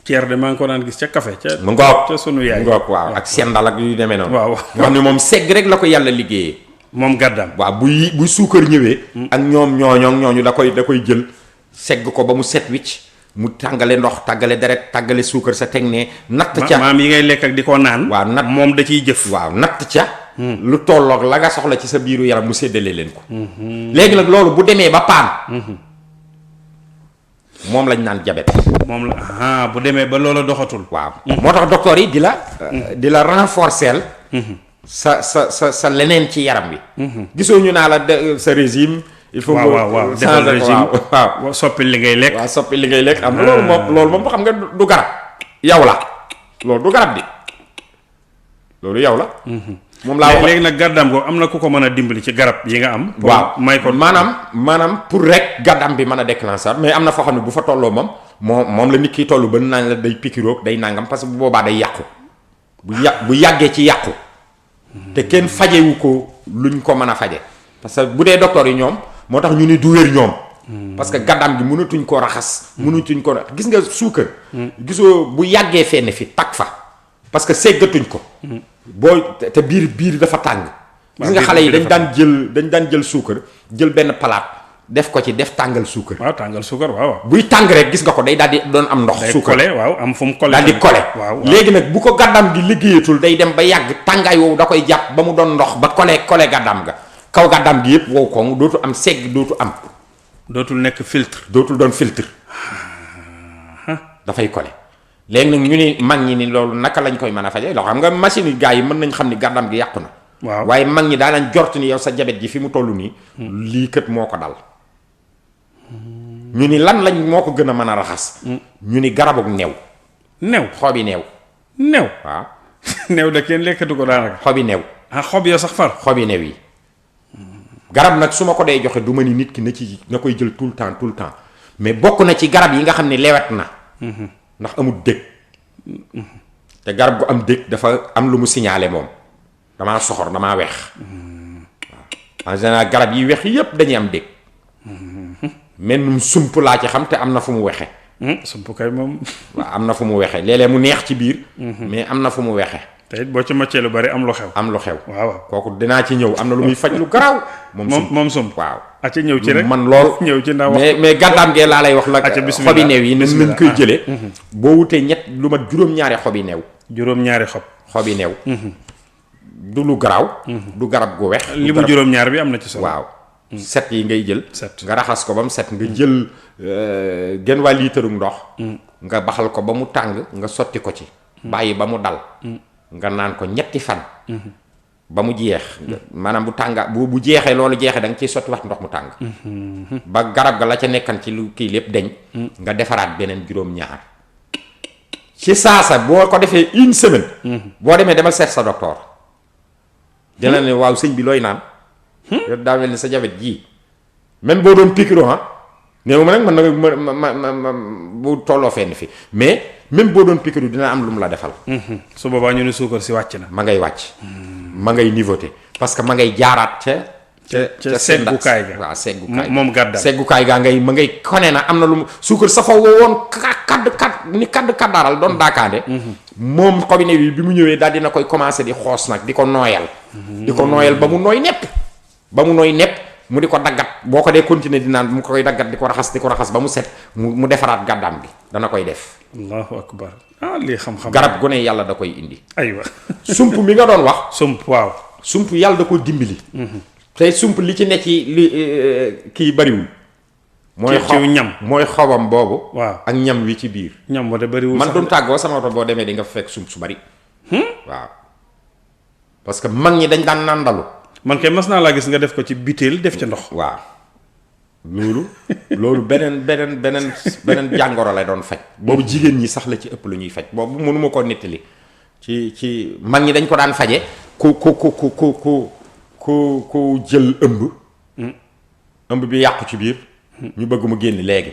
ceer de maa ngi ko daan gis ca café ca. mu ngoog ca sunu yaay. mu ngoog waaw ak sendal ak yu demee noonu. waaw nga xam ne moom segg rek la ko yàlla liggéeyee. moom gàddaam. waaw buy suukar ñëwee. ak ñoom ñooñu da koy jël segg ko ba mu set wicc mu tàngale ndox tàggale deret tàggale suukar sa teg ne natt ca maam yi ngay lekk ak di ko naan. waaw natt moom da ciy jëf. waaw natt ca. lu tolloog la nga soxla ci sa biiru yaram mu séddale leen ko. léegi nag loolu bu demee ba paan. moom lañ naan diabète. moom la bu demee ba loola doxatul. waaw moo tax docteur yi di la renforcer. sa leneen ci yaram bi. gisoo ñu naa la sa régime. il faut waaw defal régime waaw soppi li ngay lekk. waaw soppi li ngay lekk am na loolu moom xam nga du garab. yow la loolu du garab di loolu yow la. moom laa wax léegi nag gàddaam ko am na ku ko mën a dimbali ci garab yi nga am. waaw may ko maanaam pour rek gàddaam bi mën a déclencher mais am na foo xam ne bu fa tolloo moom la nit ki tollu ba naan la day pikiroog day nangam parce que bu boobaa day yàqu bu yàggee ci yàqu. te kenn fajewu ko luñ ko mën a faje parce que bu dee docteur yi ñoom moo tax ñu ni du wér ñoom. parce que gàddaam gi mënatuñ koo raxas. mënatuñ ko gis nga suukar. gisoo bu yàggee fenn fi tag fa parce que seggatuñ ko. te biir dafa tàng. gis nga xale yi dañ daan jël suukar jël benn palaat def ko ci def tàngal suukar. waaw tàngal suukar waaw. buy tàng rek gis nga ko day daal di doon am ndox. suukar day collé waaw am fu mu collé. daal di collé waaw léegi nag bu ko gàddaam gi liggéeyatul day dem ba yàgg tàngaay woowu da koy jàpp ba mu doon ndox ba collé gàddaam ga kaw gàddaam gi yëpp wow ko dootu am segg dootu am. dootul nekk filtre. dootul doon filtre. dafay collé léegi nag ñu ni mag ñi ni loolu naka lañ koy mën a faje loo xam nga machine yi gars yi mën nañ xam ni gàddaam gi yàqu na. waaw waaye mag ñi daa nañ jort ni yow sa jabet ji fi mu toll nii. lii kat moo ko dal. ñu ni lan lañ moo ko gën a mën a raxas. ñu ni garabug new. xobi new. waaw. new de kenn lekkatu ko daanaka. xobi new. xob ya sax far. xobi new yi. garab nag su ma ko dee joxe du ma ni nit ki na koy jël tout le temps mais bokk na ci garab yi nga xam ne lewet na. ndax amul dëkk. te garab gu am dëkk dafa am lu mu signalé moom. damaa soxor damaa weex. waaw en général garab yi weex yépp dañuy am dëkk. mennum sump laa ci xam te am na fu mu wexe. sump kay moom. waaw am na fu mu wexe léeg-léeg mu neex ci biir. mais am na fu mu wexe. te it boo ci maccee lu bari am lu xew. waaw kooku dinaa ci ñëw am na lu muy faj lu garaaw. moom sump waaw. acca ñëw ci rek man lool ñëw ci ndax mais gàddaam gee laa lay wax la. acca bismillah xobi neew yi nañ koy jëlee. boo wutee lu mat juróom-ñaari xobi neew. juróom-ñaari xobi neew. du lu garaaw. du garab gu wex. li mu juróom-ñaar bi am na ci solo. waaw set yi ngay jël. set nga raxas ko ba mu set nga jël genn waa liitaru ndox. nga baxal ko ba mu tàng nga sotti ko ci. bàyyi ba mu dal. nga naan ko ñetti fan. ba mu jeex. maanaam bu tànga bu jeexee loolu jeexee da nga ciy sotti wax ndox mu tàng. ba garab ga la ca nekkan ci lu kii lépp deñ nga defaraat beneen juróom-ñaar. ci saasa boo ko defee une semaine. boo demee demal seet sa docteur. dina ne waaw sëñ bi looy naan. yow daa mel ni sa jabet ji même boo doon piqûre néew ma nag ma bu tolloo fenn fi mais même boo doon piqûre dina am lu mu la defal. su boobaa ñu ne suukar si wàcc na. ma ngay wàcc. ma ngay niveauté parce que ma ngay jaaraat ca seggukaay ga. waaw seggukaay moom gàddaam seggukaay gaa ma ngay kone na am na lu mu suukar sa fa woon kaddaaral doon daakaande. moom xobi ne bi mu ñëwee daal dina koy commencé di xoos nag di ko nooyal. di ko nooyal ba mu nooy nepp. mu di ko daggat boo ko dee continuer di naan mu koy daggat di ko raxas ba mu set mu defaraat gàddaam bi dana koy def. allahu akbar lii xam-xam. garab gu ne yàlla da koy indi. aywa sump mi nga doon wax. waaw. sump yàlla da ko dimbali. tey sump li ci ne ci li kii bariwul. mooy xobam boobu. waaw ak ñam wi ci biir. ñam wa de bariwul man doon tàggoo sama oto boo demee di nga fekk sump su bari. waaw parce que mag ñi dañ daan nandalu. man kay mas naa laa gis nga def ko ci butéel def ca ndox. waaw loolu beneen jàngoro la doon faj. boobu jigéen ñi sax la ci ëpp lu ñuy faj boobu mënuma koo nettali ci mag ñi dañ ko daan faje ku jël ëmb bi yàqu ci biir ñu bëgg mu génn léegi.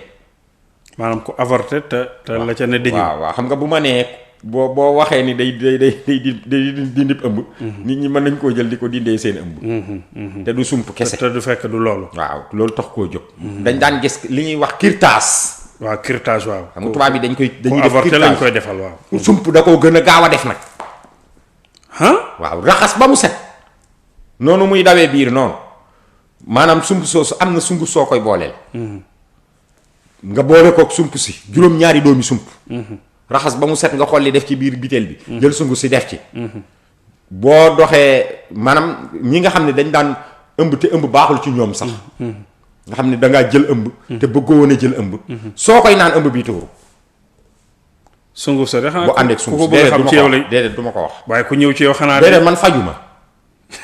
maanaam ku avorté te la ca ne dëju. waaw xam nga bu ma nee boo waxee ni day dindi ëmb. nit ñi mën nañ koo jël di ko dindee seen ëmb. te du sump kese. te du fekk du loolu. waaw loolu tax koo jóg. dañ daan gis li ñuy wax kirtaas. waaw curtage waaw. xam nga tubaab yi dañuy def avorté lañ koy defal waaw. sump da koo gën a gaaw a def nag. waaw raxas ba mu set. noonu muy dawee biir noonu maanaam sump soosu am na sunguf soo koy booleel. nga boole kook sump si juróom-ñaari doomi sump. raxas ba mu set nga xool li def ci biir biteel bi. jël sunguf si def ci. boo doxee maanaam ñi nga xam ne dañ daan ëmb te ëmb baaxul ci ñoom sax. nga xam ne da ngaa jël ëmb. te bëggoo woon a jël ëmb. soo koy naan ëmb bii tuuru. sunguf sa de xanaa bu ànd ak sunguf ku ko bëgg a xam ci yow lay déedéet du ma ko wax. waaye ku ñëw ci yow xanaa. déedéet man fajuma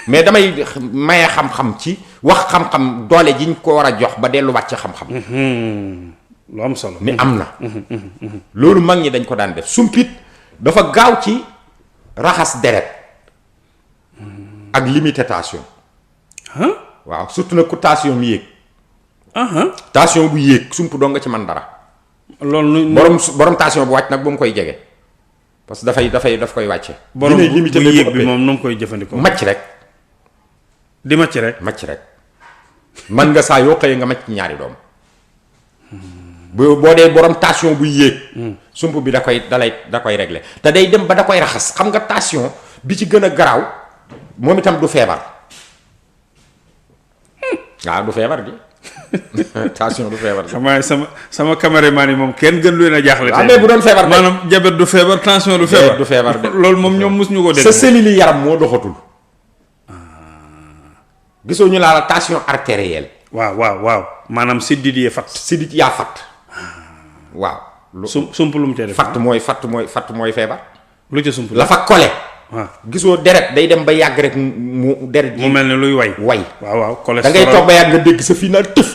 mais damay maye xam-xam ci wax xam-xam doole jiñ ko war a jox ba delluwaat ci xam-xam. lu am solo. ni am na. loolu mag ñi dañ ko daan def sumpit dafa gaaw ci raxas deret ak limiter tension. waaw surtout nag ku tension mi yéeg. tension bu yéeg sump doo nga ci man dara. loolu borom tension bu wàcc nag ba mu koy jege parce que daf koy wàcce. borom bu yéeg bi moom nu mu koy jëfandikoo. macc rek. di macc rek. macc rek man nga saa yoo xëyee nga macc ñaari doom. boo dee borom tension buy yéeg. sump bi da koy régler te day dem ba da koy raxas xam nga tension bi ci gën a garaaw moom itam du feebar. waaw du feebar gi. tension du feebar gi. xam nga sama caméraman yi moom kenn gën leen a jaaxle. tey mais bu doon feebar maanaam diabète du feebar tension du feebar. du feebar de loolu moom ñoom mosuñu ko dégg. sa cellule yaram moo doxatul. gisoo ñu laa la tension artérielle. waaw maanaam siddit yee fatt. siddit yaa fatt. waaw. sump lu mu tee def. fatt mooy feebar. lu ca sump la fa kole. waaw gisoo deret day dem ba yàgg rek mu deret mu mel ne luy way. waaw da ngay toog ba yàgg nga dégg sa fii naan tëf.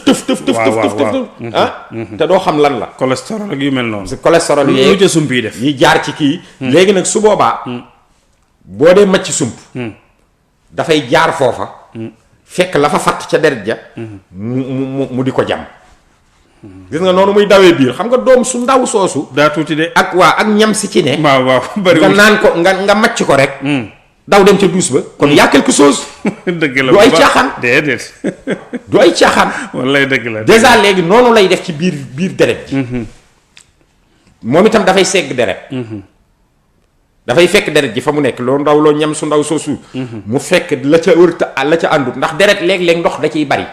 te doo xam lan la. cholestérol ak yu mel noonu. parce que cholestérol yee lu ca sump yi def. yi jaar ci kii. léegi nag su boobaa. boo dee macc sump. dafay jaar foofa. fekk la fa fatt ca deret ja. mu di ko jam. gis nga noonu muy dawee biir xam nga doom su ndaw soosu. daa tuuti de. ak ñam si ci ne. waaw bari nga naan ko nga macc ko rek. daw dem ca douche ba. kon y a quelque chose. dëgg la du ay caaxaan. déedéet. du ay caaxaan. wallaay dëgg la. déjà léegi noonu lay def ci biir deret ji. moom itam dafay segg deret. dafay fekk deret ji fa mu nekk loo ndaw loo ñam su ndaw soosu. mu fekk la ca wër la ca àndut ndax deret léeg-léeg ndox da ciy bari.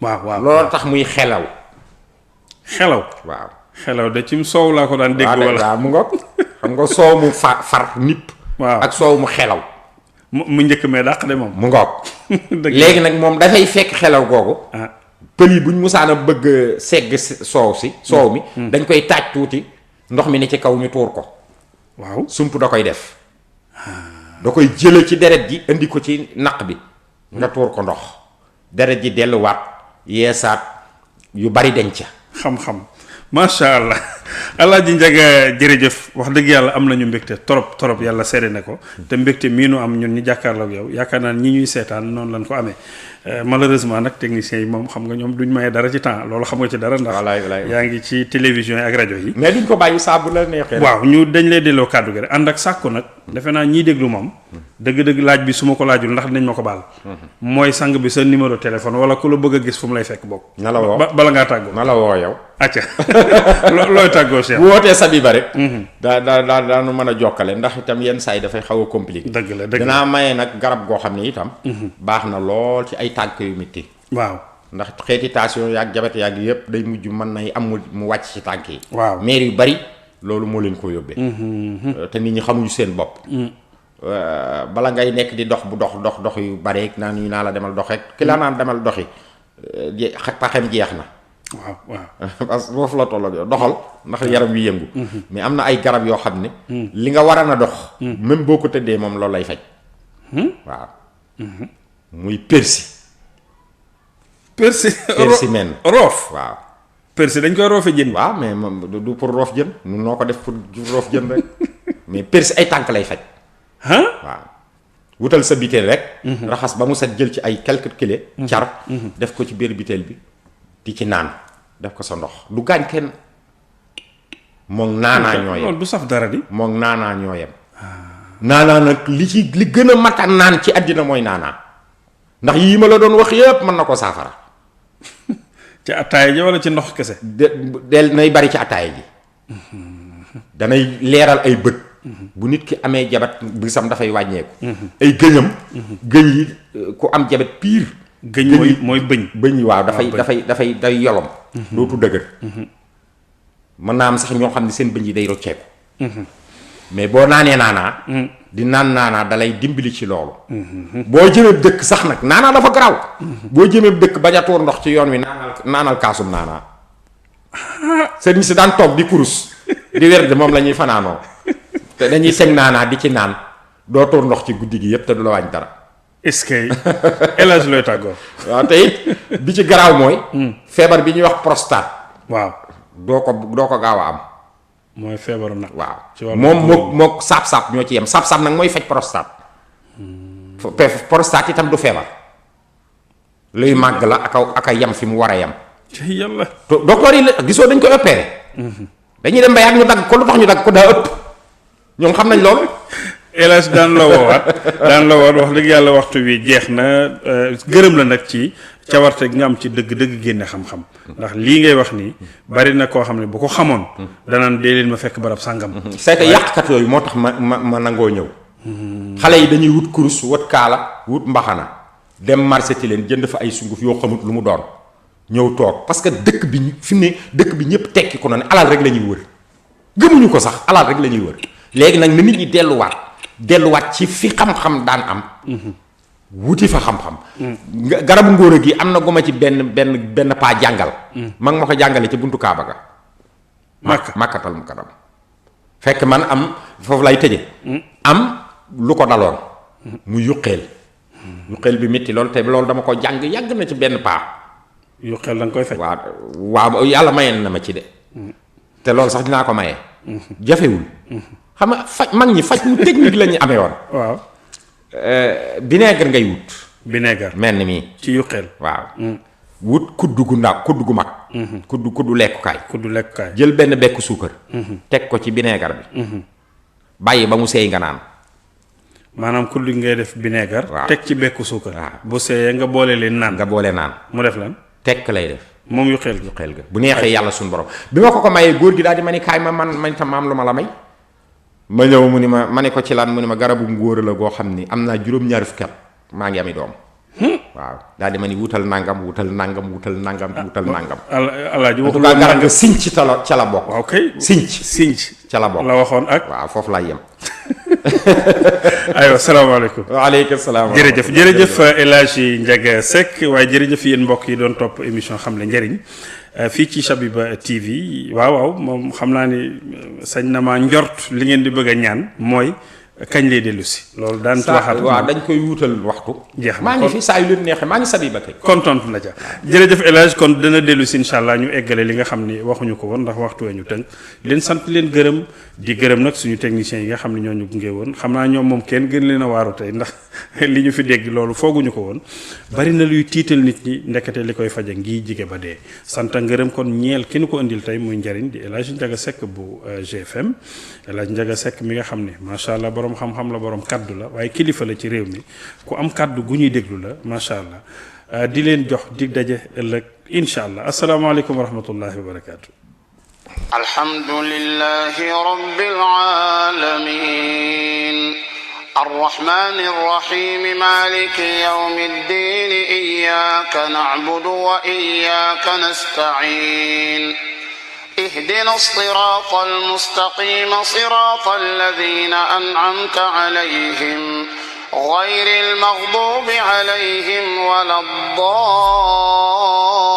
waaw loolu tax muy xelaw. waaw xelaw de ci soow laa ko daan dégg. wala mu ngoog xam nga soow mu far nipp. waaw ak soow mu xelaw. mu njëkk mee dàq de moom. mu ngoog. léegi nag moom dafay fekk xelaw googu. pël yi buñ musaana bëgg segg soow mi. dañ koy taaj tuuti ndox mi ne ci kaw ñu tuur ko. waaw sump da koy def. da koy jële ci deret ji indi ko ci naq bi. nga tuur ko ndox. deret ji delluwaat yeesaat yu bari denc. xam-xam macha allah Alaaji Njaga jërëjëf wax dëgg yàlla am nañu mbégte trop yàlla seede na ko te mbégte mii nu am ñun ñu jàkkaarloog yow yaakaar naa ñi ñuy seetaan noonu lañ ko amee malheureusement nag techniciens yi moom xam nga ñoom duñ maye dara ci temps loolu xam nga ci dara ndax yaa ngi ci télévision yi ak rajo yi mais duñ ko bàyyi saa bu la neexee waaw ñu dañ lay delloo kàddu gi rek ànd ak sàkku nag defe naa ñiy déglu moom dëgg-dëgg laaj bi su ma ko laajul ndax dinañ ma ko baal mooy sang bi sa numéro téléphone wala ku la bëgg a gis fu mu lay fekk bokk na la woo bala ngaa tàggoo na la woo yow acca looy tàggoo Cheikh bu wootee Sabiba rek daanu mën a jokkale ndax itam yenn saa yi dafay xaw a compliqué dëgg la dinaa maye nag garab goo xam ne itam baax na lool ci ay tànk yu metti waaw ndax xeeti tension yaag jabet yaag yëpp day mujj mën nay am mu wàcc ci tànk yi waaw maire yu bari loolu moo leen ko yóbbee te nit ñi xamuñu seen bopp bala ngay nekk di dox bu dox yu bari naan ñu naa la demal dox rek ki la naan demal doxi paxem jeex na waaw parce que foofu la tolloog yow doxal ndax yaram wi yëngu mais am na ay garab yoo xam ne li nga war a dox même boo ko tëddee moom loolu lay faj waaw muy persil men roof waaw persil dañ koy roofe jën waaw mais moom du pour roof jën nun noo ko def pour roof jën rek mais persil ay tànk lay faj waaw wutal sa biteel rek raxas ba mu set jël ci ay quelques kilos car def ko ci biir biteel bi di ci naan def ko sa ndox du gaañ kenn moom naanaa ñoo yem loolu du saf dara di. moom naanaa ñoo yem naanaa nag li gën a mata naan ci àddina mooy naanaa ndax yii ma la doon wax yépp mën na ko saafara ci attaaya ji wala ci ndox kese. del nay bari ci attaaya ji danay leeral ay bët bu nit ki amee jabet bisam dafay wàññeeku ay gëñam gëñ yi ku am jabet pire gëñ mooy bëñ yi waaw dafay day yolom dootu dëgër mën naa am sax ñoo xam ne seen bëñ yi day rocceeku mais boo naanee naanaa di naan naanaa dalay dimbali ci loolu boo jëmee dëkk sax nag naanaa dafa garaaw boo jëmee dëkk bañ a tuur ndox ci yoon wi naanal kaasum naanaa sëriñ si daan toog di kurus di werd moom la ñuy fanaanoo te dañuy teg naanaa di ci naan doo tuur ndox ci guddi gi yépp te du la wàññi dara est-ce que El Hadj looy tàggoo. waaw te it bi ci garaaw mooy feebar bi ñuy wax prostate waaw doo ko gaaw a am mooy feebaru nag. waaw ci wàllu moom mook saab-saab ñoo ci yem saab-saab nag mooy faj prostate prostate itam du feebar luy màgg la aka yem fi mu war a yem ci yàlla. docteur yi la gisoo dañ koy opéré dañuy dem ba yàgg ñu dagg ko lu tax ñu dagg ko daa ëpp ñoom xam nañ loolu El Hadj daan la woowaat wax dëgg yàlla waxtu wi jeex na gërëm la nag ci cawarte gi nga am ci dëgg-dëgg génne xam-xam ndax lii ngay wax nii bari na koo xam ne bu ko xamoon danaan dee leen ma fekk barab sàngam. c'est que yàqkat yooyu moo tax ma nangoo ñëw xale yi dañuy wut kurus wut kaala wut mbaxana dem marché ti leen jënd fa ay sunguf yoo xamut lu mu doon ñëw toog parce que dëkk bi fi mu ne dëkk bi ñëpp tekki ko noonu alal rek la ñuy wër gëmuñu ko sax alal rek la ñuy wër léegi nag na nit ñi delluwaat ci fi xam-xam daan am wuti fa xam-xam garabu ngóora gi am na guma ci benn paa jàngal ma ngi ma ko jàngale ci buntu Kaaba ga Makkatal Mukarram fekk man am foofu lay tëje am lu ko daloon mu yuqeel bi métti loolu te loolu dama ko jàng yàgg na ci benn paa yuqeel da nga koy faj waaw yàlla mayeen na ma ci de te loolu sax dinaa ko maye jafewul xam nga mag ñi faj mu technique la ñu amee woon waaw vinaigre ngay wut vinaigre menn mii ci yuqeel waaw wut kuddu gu ndaw kuddu gu mag kuddu lekkukaay jël benn bekk suukar teg ko ci vinaigre bi bàyyi ba mu seey nga naan maanaam kuddu ngay def vinaigre teg ci bekku suukar waaw bu seeyee nga boole leen naan mu def lan tekk lay def moom yuqeel ga bu neexee yàlla suñu borom bi ma ko mayee góor gi daal di ma ni kaay man tam am lu ma la may ma ñëw mu ni ma ne ko ci lan mu ni ma garabu ngóora la goo xam ni am naa juróom-ñaari fukki at maa ngi ami doom waaw daal di ma ni wutal nangam alaaji waxul garab nga sinc ca la bokk waaw kay sinc ca la bokk la waxoon ak waaw foofu laa yem aywa salaamaaleykum waaleykum salaam jërëjëf El Hadji Ndiaga Seck waaye jërëjëf yéen mbokk yi doon topp émission xam le njëriñ fii ci Shabiba TV waaw moom xam naa ni sañ na maa njort li ngeen di bëgg a ñaan mooy kañ lay dellu si loolu daan ci waxaat waaw dañ koy wutal waxtu jeex na maa ngi fi saa yu leen neexee maa ngi Shabiba kay kon tontu na ca jërëjëf El Hadj kon dana dellu si incha allah ñu eggale li nga xam ni waxuñu ko woon ndax waxtu wee ñu tënk leen sant leen gërëm di gërëm nag suñu techniciens yi nga xam ne ñoo ñu gunge woon xam naa ñoom moom kenn gën leen a waaru tey ndax li ñu fi dégg loolu fooguñu ko woon bari na luy tiital nit ñi ndekete li koy faje ngi jige ba dee sant ngërëm kon ñeel ki nu ko indil tey muy njariñ di El Hadj Ndiaga Seck bu GFM El Hadj Ndiaga Seck mi nga xam ne macha allah borom xam-xam la borom kaddu la waaye kilifa la ci réew mi ku am kaddu gu ñuy déglu la macha allah di leen jox dig daje ëllëg incha allah asalaamaaleykum wa rahmatullahi wa barakaatu. alhamdulillahi rabbil alamin الرحمن الرحيم مالك يوم الدين إياك نعبد وإياك نستعين اهدنا الصراط المستقيم صراط الذين أنعمت عليهم غير المغضوب عليهم ولا الضالين